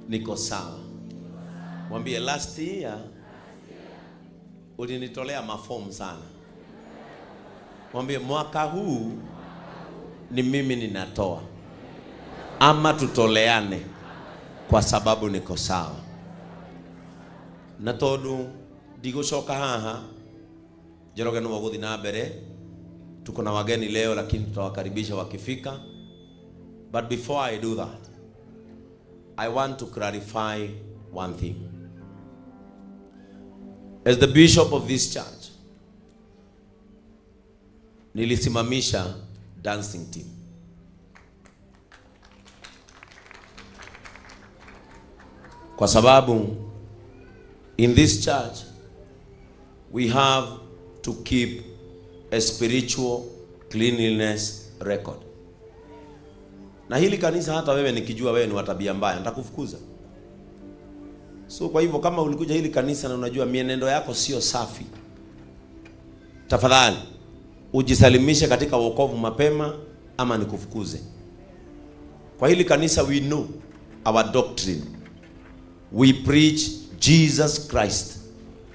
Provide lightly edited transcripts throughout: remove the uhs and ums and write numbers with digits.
niko sawa. Mwambie last year ulinitolea mafomu sana. Mwambie mwaka huu ni mimi ninatoa, ama tutoleane kwa sababu niko sawa. Na tondu ndigocoka haha, Njoroge no guthi na mbere. Tuko na wageni leo, lakini tutawakaribisha wakifika. But before I do that, I want to clarify one thing. As the bishop of this church, nilisimamisha dancing team. Kwa sababu in this church we have to keep a spiritual cleanliness record. Na hili kanisa hata wewe nikijua wewe ni wa tabia mbaya, nitakufukuza. So kwa hivyo kama ulikuja hili kanisa na unajua mienendo yako sio safi, tafadhali ujisalimishe katika wokovu mapema ama nikufukuze. Kwa hili kanisa we know our doctrine. We preach Jesus Christ.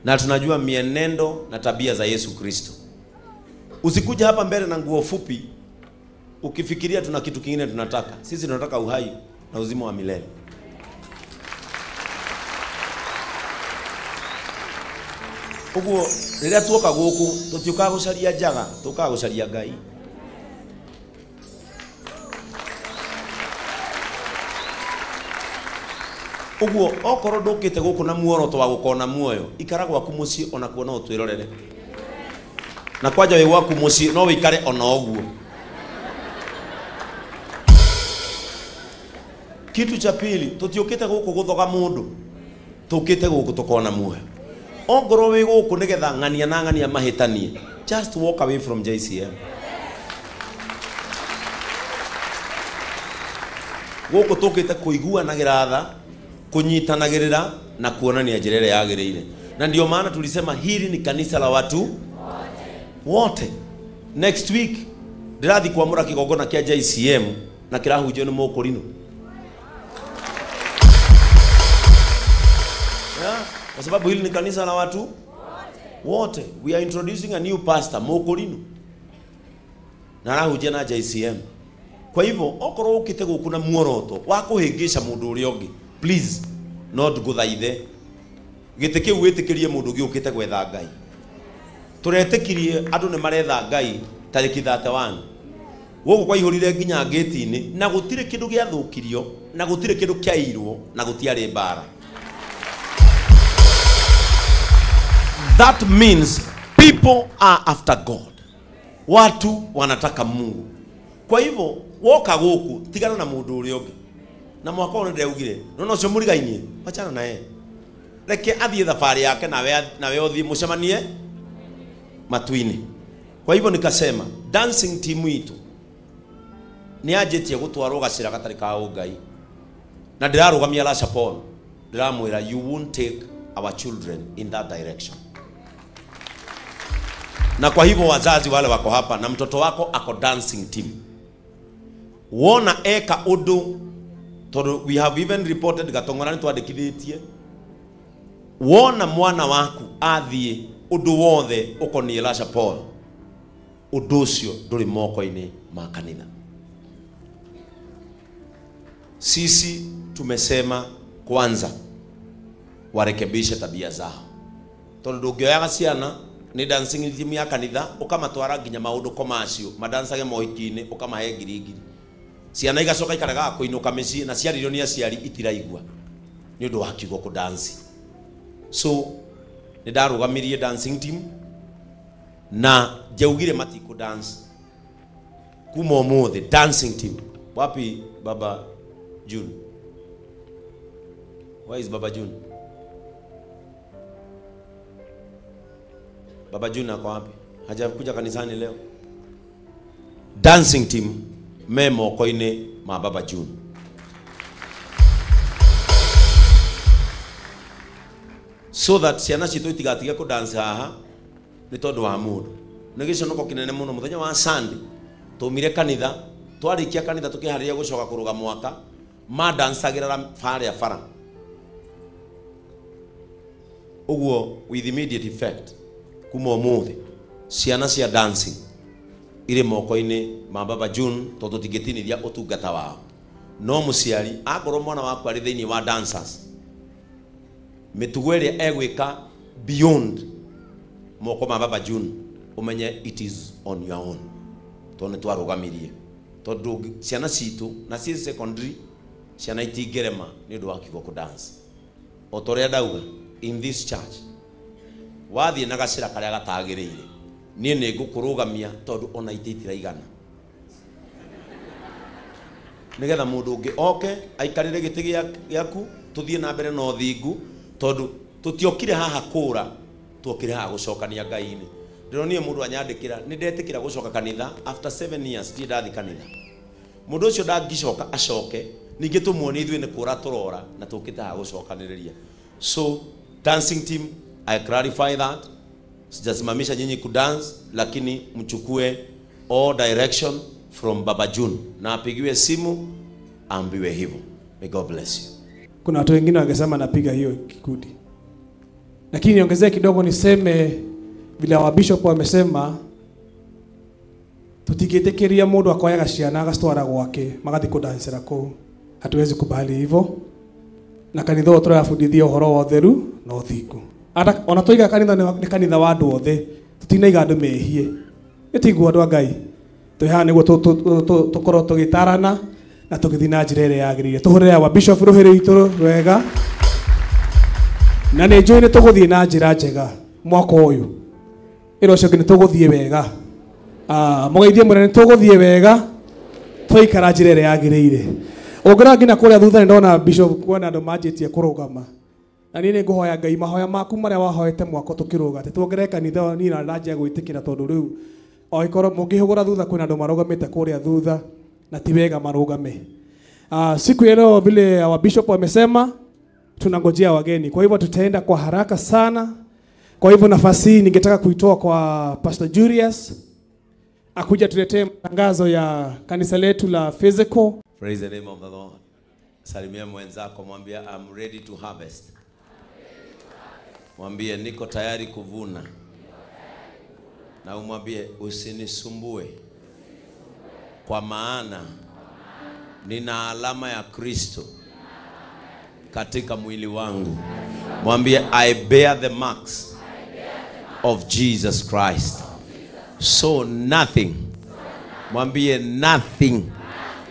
Na tunajua mienendo na tabia za Yesu Kristo. Usikuja hapa mbele na nguo fupi ukifikiria tuna kitu kingine tunataka. Sisi tunataka uhai na uzima wa milele. Uguo rĩrĩa tuoka gũkũ tũtiũkaga gũcaria njaga, tũkaga gũcaria Ngai. Uguo okorwo ndũkĩte gũkũ na muoroto wa gũkona muoyo, ikara gwaku mũciĩ ona kuo no ũtwĩrorere. Na kwanja wĩ gwaku mũciĩ no wĩikare ona ũguo. Kitu cha pili, tũtiũkĩte gũkũ gũthoga mũndũ, tũkĩte gũkũ tũkona muoyo. Ongorwo wĩ gũkũ nĩgetha ng'ania na ng'ania mahĩtanie, just walk away from JCM. Gũkũ tũkĩte kũiguanagĩra tha, kunyitanagĩrĩra na kuonania njĩra ĩrĩa yagĩrĩire. Na ndio maana tulisema hili ni kanisa la watu wote. Next week ndĩrathiĩ kwamũra kĩgongona kĩa JCM na kĩrahunjio nĩ Mũkũrinũ. Kwa sababu hili ni kanisa la watu wote. We are introducing a new pastor, Mũkũrinũ, na arahunjia na JCM. Kwa hivyo okorwo ũkĩte gũkũ na muoroto wa kũhĩngĩca mũndũ ũrĩa ũngĩ, please not ngũthaithe gĩtĩ kĩu wĩtĩkĩrie mũndũ ũngĩ ũkĩte gwetha Ngai. Tũretĩkirie andũ nĩ maretha Ngai tarĩki 31. Gũkũ kwaihũrire nginya ngĩti-inĩ na gũtirĩ kĩndũ gĩathũkirio na gũtirĩ kĩndũ kĩairwo na gũtiarĩ mbara. That means people are after God. Watu wanataka Mungu. Kwa hivyo woka gũkũ tigana na mũndũ ũrĩa ũngĩ. Na mwaka ũyũ nĩndĩraugire, no ũcio mũrigainie, wachana naye. Reke athiĩ thabarĩ yake nawe ũthiĩ mũcemanie matu-inĩ. Kwa hivyo nikasema dancing team itũ nĩ yanjĩtie gũtwarwo gacĩra gatarĩ ka ũngai. Na ndĩrarũgamia Lasha Paul, ndĩramwĩra you won't take our children in that direction. Na kwa hivyo wazazi wale wako hapa na mtoto wako ako dancing team, wona eka ũndũ, tondu we have even reported Gatong'ora nĩ twandĩkithĩtie, wona mwana waku athiĩ ũndũ wothe ũkoniĩ Lasha Paul, ũndũ ũcio ndũrĩ moko-inĩ ma kanitha. Sisi tumesema kwanza warekebishe tabia zao. Tondu ndũngĩoyaga ciana nĩ dancing team ya kanitha ũkamatwara nginya maũndũ komacio madancage mohiki-inĩ ũkamahe ngiri ngiri, ciana igacoka ikarega kũinũka mĩciĩ na ciaririo nĩ aciari itiraigua nĩ ũndũ wa kiugo kũdansi. So nĩ ndarũgamirie dancing team na njaugire matikũ dance kuma ũmũthĩ. Dancing team wapi Baba June? Where is Baba June? Baba June ako wapi? Hajakuja kanisani leo. Dancing team me moko-inĩ ma Baba June. So that ciana citũ itigatige kũ dance haha nĩ tondũ wa mũndũ. Nĩ gĩconoko kĩnene mũno. Mũthenya wa Sunday twaumire kanitha, twarĩkia kanitha tũkĩharĩria gũcoka kũrũga mwaka, madancagĩra harĩa bara. Ũguo with immediate effect kuma ũmũthĩ ciana cia dancing irĩ moko-inĩ ma Baba June tondũ tũtingĩtinithia ũtungata wao. No mũciari akorwo mwana waku arĩ thĩinĩ wa dancers, mĩtugo ĩrĩa egwĩka beyond moko ma Baba June, ũmenye it is on your own, tondũ nĩ twarũgamirie. Tondũ ciana citũ na ciĩ secondary, ciana itingĩrema nĩ ũndũ wa kiugo kũ dance. O ta ũrĩa ndauga, in this church wathiĩ na gacĩra karĩa gatagĩrĩire, niĩ nĩ ngũkũrũgamia tondũ ona itĩ itiraigana, nĩgetha mũndũ ũngĩ oke aikarĩre gĩtĩ gĩaku, tũthiĩ na mbere na ũthingu, tondũ tũtiokire haha kũra, tuokire haha gũcokania Ngai-inĩ. Ndĩronire mũndũ anyandĩkĩra, nĩ ndetĩkĩra gũcoka kanitha after 7 years ndirĩ ndathi kanitha. Mũndũ ũcio ndangĩcoka acoke, ningĩ tũmuonie ithuĩ nĩ kũra tũrora na tũkĩte haha gũcokanĩrĩria. So dancing team, I clarify that sijasimamisha nyinyi kudance, lakini mchukue all direction from Baba June na apigiwe simu aambiwe hivyo. May God bless you. Kuna watu wengine wangesema napiga hiyo kikundi, lakini niongezee kidogo niseme vile wa bishop wamesema, tutigitekeria mundu akoyaga ciana agacitwara gwake magathi kudancera kuu. Hatuwezi kubali hivyo. Na kanitha ũyũ tũrabundithia ũhoro wa ũtheru na ũthingu. Ata ona tũiga kanitha nĩ kanitha wa andũ othe, tũtinaiga andũ mehie. Ĩtiguo andũ a Ngai. Twĩ haha nĩguo tũkorwo tũgĩtarana na tũgĩthiĩ na njĩra ĩrĩa yagĩrĩire. Tũhũrĩre wa bishop rũhĩ rwitũ wega. Na nĩ njũĩ nĩ tũgũthiĩ na njĩra njega mwaka ũyũ. Ĩra ũcio ũngĩ nĩ tũgũthiĩ wega. Mũgeithie mwĩre nĩ tũgũthiĩ wega, twaikara njĩra ĩrĩa yagĩrĩire. Ũngĩrora nginya kũrĩa thutha nĩ ndona bishop kuona andũ manjĩtie kũrũgama. Na niĩ nĩ ngũhoya Ngai mahoya maku marĩa wahoete mwaka tũkĩrũga, atĩ tuongerere kanitha ũyũ, niĩ na ndanjia gwĩtĩkĩra tondũ rĩu o ikorwo mũngĩhũgũra thutha kwĩna andũ marũgamĩte kũrĩa thutha na ti wega marũgame. Siku ya leo vile wa bishop wamesema tunangojea wageni, kwa hivyo tutaenda kwa haraka sana. Kwa hivyo nafasi hii ningetaka kuitoa kwa Pastor Julius akuja tuletee matangazo ya kanisa letu la physical. Praise the name of the Lord. Salimia mwenzako, mwambie I'm ready to harvest. Mwambie niko tayari kuvuna. Na umwambie usinisumbue, kwa maana nina alama ya Kristo katika mwili wangu. Mwambie I bear the marks of Jesus Christ. So nothing. Mwambie nothing.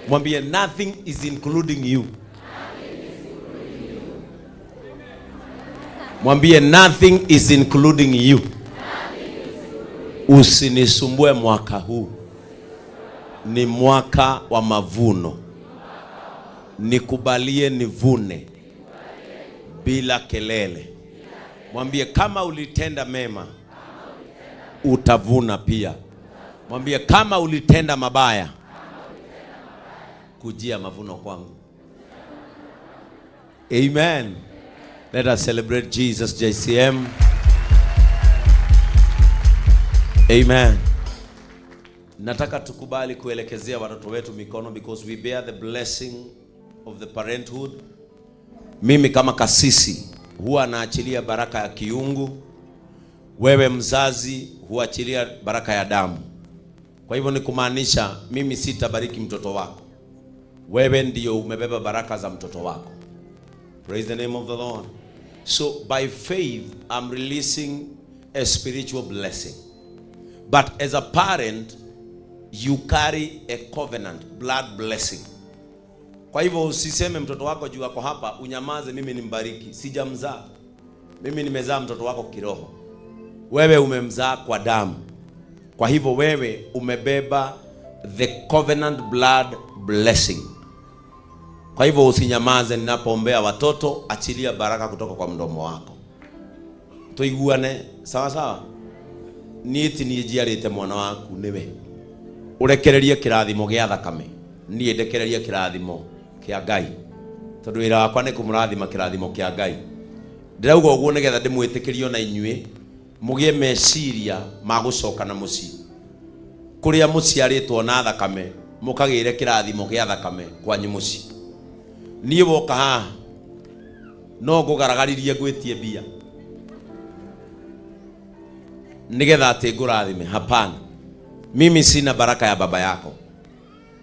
Mwambie nothing is including you. Mwambie nothing is including you. Usinisumbue mwaka huu. Ni mwaka wa mavuno. Nikubalie nivune bila kelele. Mwambie kama ulitenda mema utavuna pia. Mwambie kama ulitenda mabaya, kujia mavuno kwangu. Amen. Let us celebrate Jesus JCM. Amen. Nataka tukubali kuelekezea watoto wetu mikono because we bear the blessing of the parenthood. Mimi kama kasisi huwa naachilia baraka ya kiungu. Wewe mzazi huachilia baraka ya damu. Kwa hivyo ni kumaanisha mimi sitabariki mtoto wako. Wewe ndio umebeba baraka za mtoto wako. Praise the name of the Lord. So by faith I'm releasing a spiritual blessing. But as a parent you carry a covenant blood blessing. Kwa hivyo usiseme mtoto wako juu ako hapa unyamaze, mimi nimbariki. Sijamzaa. Mimi nimezaa mtoto wako kiroho. Wewe umemzaa kwa damu. Kwa hivyo wewe umebeba the covenant blood blessing. Kwa hivyo usinyamaze ninapoombea watoto, achilia baraka kutoka kwa mdomo wako. Tuiguane sawa sawa. Niĩ ti niĩ njiarĩte mwana waku nĩwe. Ũrekererie kĩrathimo gĩa thakame. Niĩ ndekererie kĩrathimo kĩa Ngai. Tondũ wĩra wakwa nĩ kũmũrathima kĩrathimo kĩa Ngai. Ndĩrauga ũguo nĩgetha ndĩmwĩtĩkĩrie ona inyuĩ mũgĩe meciria ma gũcoka na mũciĩ. Kũrĩa mũciarĩtwo na thakame, mũkagĩre kĩrathimo gĩa thakame kwanyu mũciĩ. Niĩ woka haha no ngũgaragaririe ngwĩtie mbia. nigetha ati ngurathime. Hapana, mimi sina baraka ya baba yako,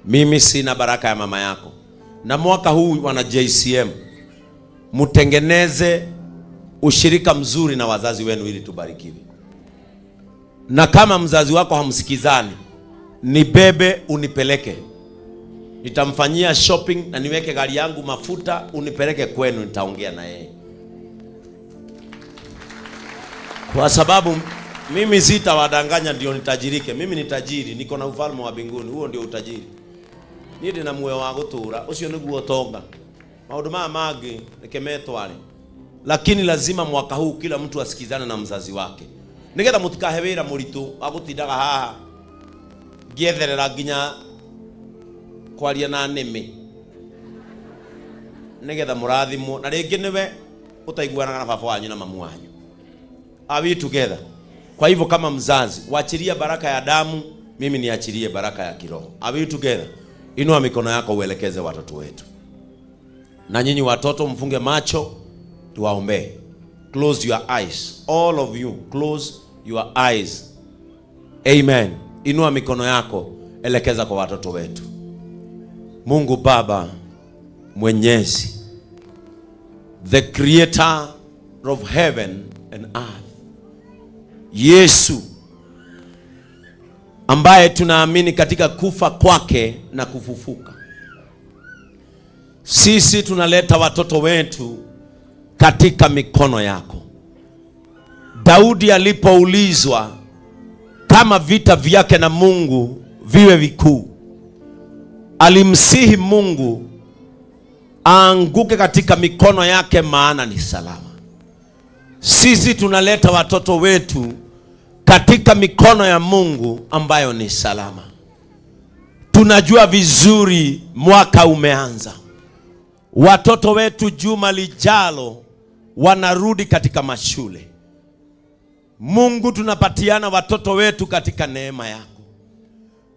mimi sina baraka ya mama yako. Na mwaka huu wana JCM, mtengeneze ushirika mzuri na wazazi wenu ili tubarikiwe. Na kama mzazi wako hamsikizani, nibebe unipeleke, nitamfanyia shopping na niweke gari yangu mafuta, unipeleke kwenu, nitaongea na yeye. Kwa sababu mimi sitawadanganya ndio nitajirike. Mimi ni tajiri, niko na ufalme wa mbinguni. Huo ndio utajiri. Niĩ ndĩ na muoyo wa gũtũũra, ũcio nĩguo ũtonga. Maũndũ maya mangĩ reke metware. Lakini lazima mwaka huu kila mtu asikizane na mzazi wake, nigetha mũtikahe wĩra mũritũ wa gũtindaga haha ngĩetherera nginya kwaria na nĩmĩ, nigetha mũrathimwo. Na rĩngĩ nĩwe ũtaiguanaga na baba wanyu na mamu wanyu. Are we together? Kwa hivyo kama mzazi, waachilia baraka ya damu, mimi niachilie baraka ya kiroho. Are we together? Inua mikono yako uelekeze watoto wetu. Na nyinyi watoto mfunge macho, tuwaombee. Close your eyes. All of you, close your eyes. Amen. Inua mikono yako, elekeza kwa watoto wetu. Mungu Baba Mwenyezi, the creator of heaven and earth, Yesu ambaye tunaamini katika kufa kwake na kufufuka, sisi tunaleta watoto wetu katika mikono yako. Daudi alipoulizwa kama vita vyake na Mungu viwe vikuu, alimsihi Mungu aanguke katika mikono yake, maana ni salama. Sisi tunaleta watoto wetu katika mikono ya Mungu ambayo ni salama. Tunajua vizuri mwaka umeanza. Watoto wetu juma lijalo wanarudi katika mashule. Mungu, tunapatiana watoto wetu katika neema yako.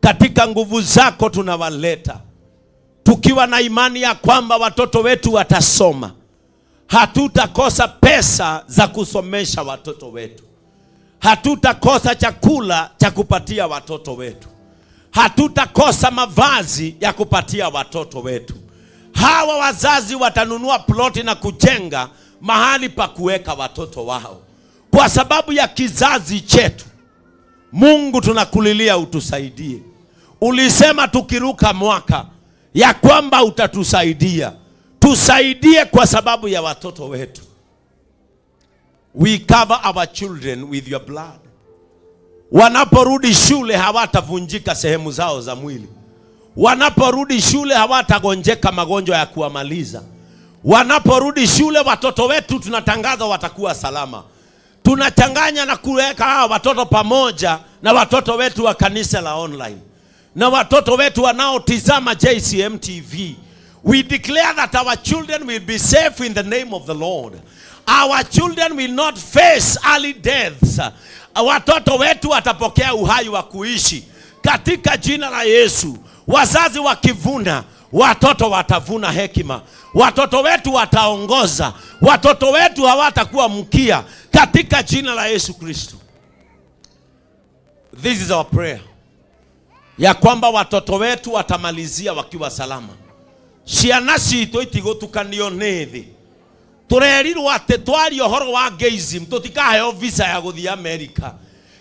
Katika nguvu zako tunawaleta, tukiwa na imani ya kwamba watoto wetu watasoma. Hatutakosa pesa za kusomesha watoto wetu. Hatutakosa chakula cha kupatia watoto wetu. Hatutakosa mavazi ya kupatia watoto wetu. Hawa wazazi watanunua ploti na kujenga mahali pa kuweka watoto wao. Kwa sababu ya kizazi chetu, Mungu tunakulilia utusaidie. Ulisema tukiruka mwaka ya kwamba utatusaidia. Tusaidie kwa sababu ya watoto wetu. We cover our children with your blood. Wanaporudi shule hawatavunjika sehemu zao za mwili. Wanaporudi shule hawatagonjeka magonjwa ya kuwamaliza. Wanaporudi shule watoto wetu tunatangaza watakuwa salama. Tunachanganya na kuweka hawa watoto pamoja na watoto wetu wa kanisa la online, na watoto wetu wanaotizama JCM TV. We declare that our children will be safe in the name of the Lord. Our children will not face early deaths. Watoto wetu watapokea uhai wa kuishi katika jina la Yesu. Wazazi wakivuna, watoto watavuna hekima. Watoto wetu wataongoza. Watoto wetu hawatakuwa mkia katika jina la Yesu Kristo. This is our prayer, ya kwamba watoto wetu watamalizia wakiwa salama. Ciana citũ itigũtukanio nĩ thĩ. Tũrerirwo atĩ twaria ũhoro wa gayism tũtikaheo visa ya gũthiĩ America.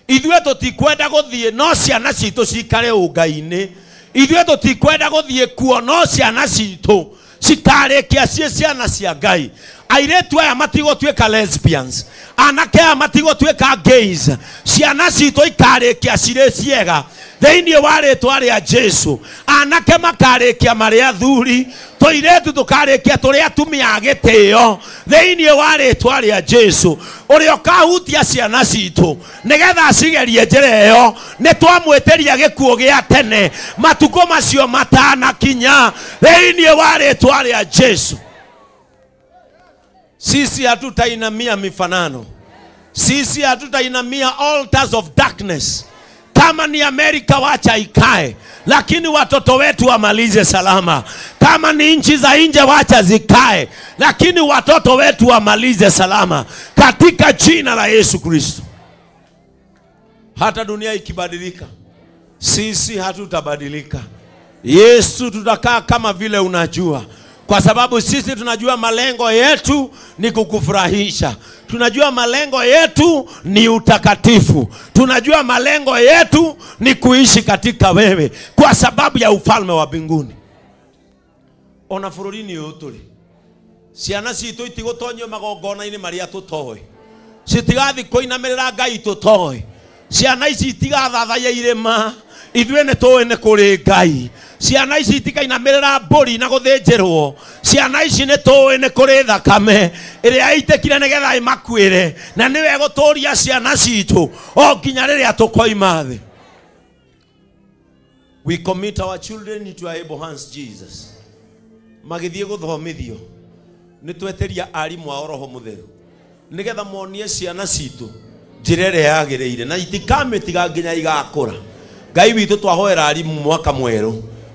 Ithuĩ tũtikwenda gũthiĩ, no ciana citũ cikare ũngai-inĩ. Ithuĩ tũtikwenda gũthiĩ kuo, no ciana citũ cikarĩkia ciĩ ciana cia Ngai. Airĩtu aya matigũtuĩka lesbians, anake aya matigũtuĩka gays. Ciana citũ ikarĩkia cirĩ ciega thĩinĩ wa rĩtwa rĩa Jesu. Anake makarĩkia marĩ athuri, tũirĩtu tũkarĩkia tũrĩ atumia a gĩtĩo thĩinĩ wa rĩtwa rĩa Jesu. Ũrĩa ũkahutia ciana citũ nĩgetha acigerie njĩra ĩyo, nĩ twamwĩtĩria gĩkuũ gĩa tene matukũ macio matanakinya thĩinĩ wa rĩtwa rĩa Jesu. Sisi hatutainamia mifanano. Sisi hatutainamia altars of darkness. Kama ni Amerika wacha ikae, lakini watoto wetu wamalize salama. Kama ni nchi za nje wacha zikae, lakini watoto wetu wamalize salama katika jina la Yesu Kristo. Hata dunia ikibadilika, sisi hatutabadilika. Yesu, tutakaa kama vile unajua, kwa sababu sisi tunajua malengo yetu ni kukufurahisha. Tunajua malengo yetu ni utakatifu. Tunajua malengo yetu ni kuishi katika wewe, kwa sababu ya ufalme wa mbinguni. Ona bũrũri-inĩ ũyũ tũrĩ, ciana citũ itigũtonyio magongona-inĩ marĩa tũtoĩ, citigathiĩ kũinamĩrĩra Ngai tũtoĩ, ciana ici itigathathaiya irĩma, ithuĩ nĩ tũĩ nĩ kũrĩ Ngai. Ciana ici itikainamĩrĩra mbũri na gũthĩnjĩrwo, ciana ici nĩ tũĩ nĩ kũrĩ thakame ĩrĩa ĩitĩkire nĩgetha ĩmakuĩre, na nĩwe ĩgũtũria ciana citũ o nginya rĩrĩa tũkoima thĩ. We commit our children into your able hands, Jesus. Magĩthiĩ gũthomithio, nĩ tweteria arimũ ao Roho Mũtheru nĩgetha monie ciana citũ njĩra ĩrĩa yagĩrĩire, na itikamĩtiga nginya igakũra. Ngai witũ, twahoera arimũ mwaka mwerũ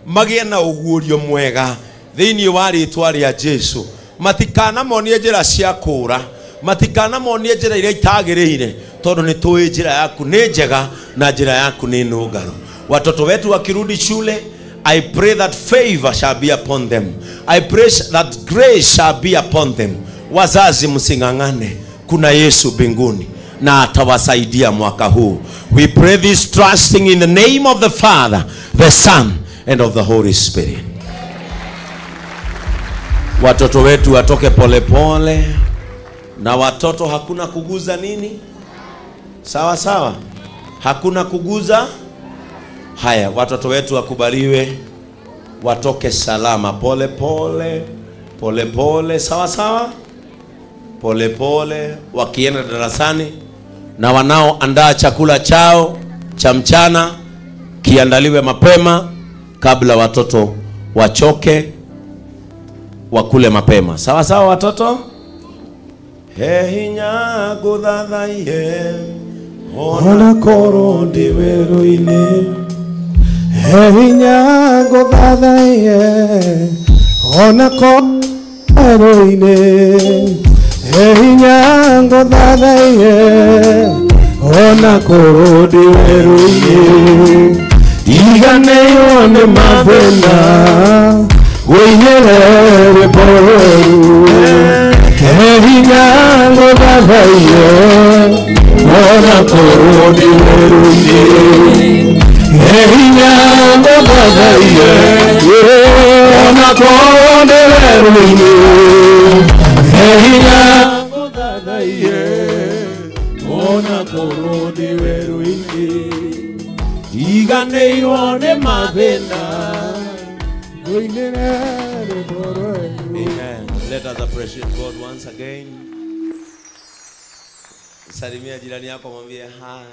magĩe na ũguũrio mwega thĩinĩ wa rĩtwa rĩa Jesu. Matikanamonie njĩra cia kũũra, matikanamonie njĩra iria itagĩrĩire, tondũ nĩ tũĩ njĩra yaku nĩ njega na njĩra yaku nĩ nũngarũ. Watoto wetu wakirudi shule, I pray that favor shall be upon them. I pray that grace shall be upon them. Wazazi msing'ang'ane, kuna Yesu mbinguni na atawasaidia mwaka huu. We pray this trusting in the name of the Father, the Son and of the Holy Spirit. Watoto wetu watoke polepole, na watoto hakuna kuguza nini? Sawa sawa, hakuna kuguza. Haya, watoto wetu wakubaliwe, watoke salama, pole pole, pole pole, sawa sawa, pole pole, wakienda darasani, na wanaoandaa chakula chao cha mchana kiandaliwe mapema kabla watoto wachoke, wakule mapema. Sawa sawa watoto? He hinya guthathaiye ona korwo ndĩ werũ-inĩ, he hinya ngũthathaiye ona korwo werũ-inĩ, he hinya ngũthathaiye ona korwo ndĩ werũ-inĩ, ndiganĩirwo nĩ mathĩna ngũinĩre rwĩmbo rwerũ, he hinya ngũthathaiye ona korwo ndĩ werũ-inĩ, he hinya ngũthathaiye ona korwo ndĩ werũ-inĩ, he hinya ngũthathaiye ona korwo ndĩ werũ-inĩ, ndiganĩirwo nĩ mathĩna ngũinĩre rwĩmbo rwerũ. Amen. Let us appreciate God once again. Salimia jirani yako, mwambie hi.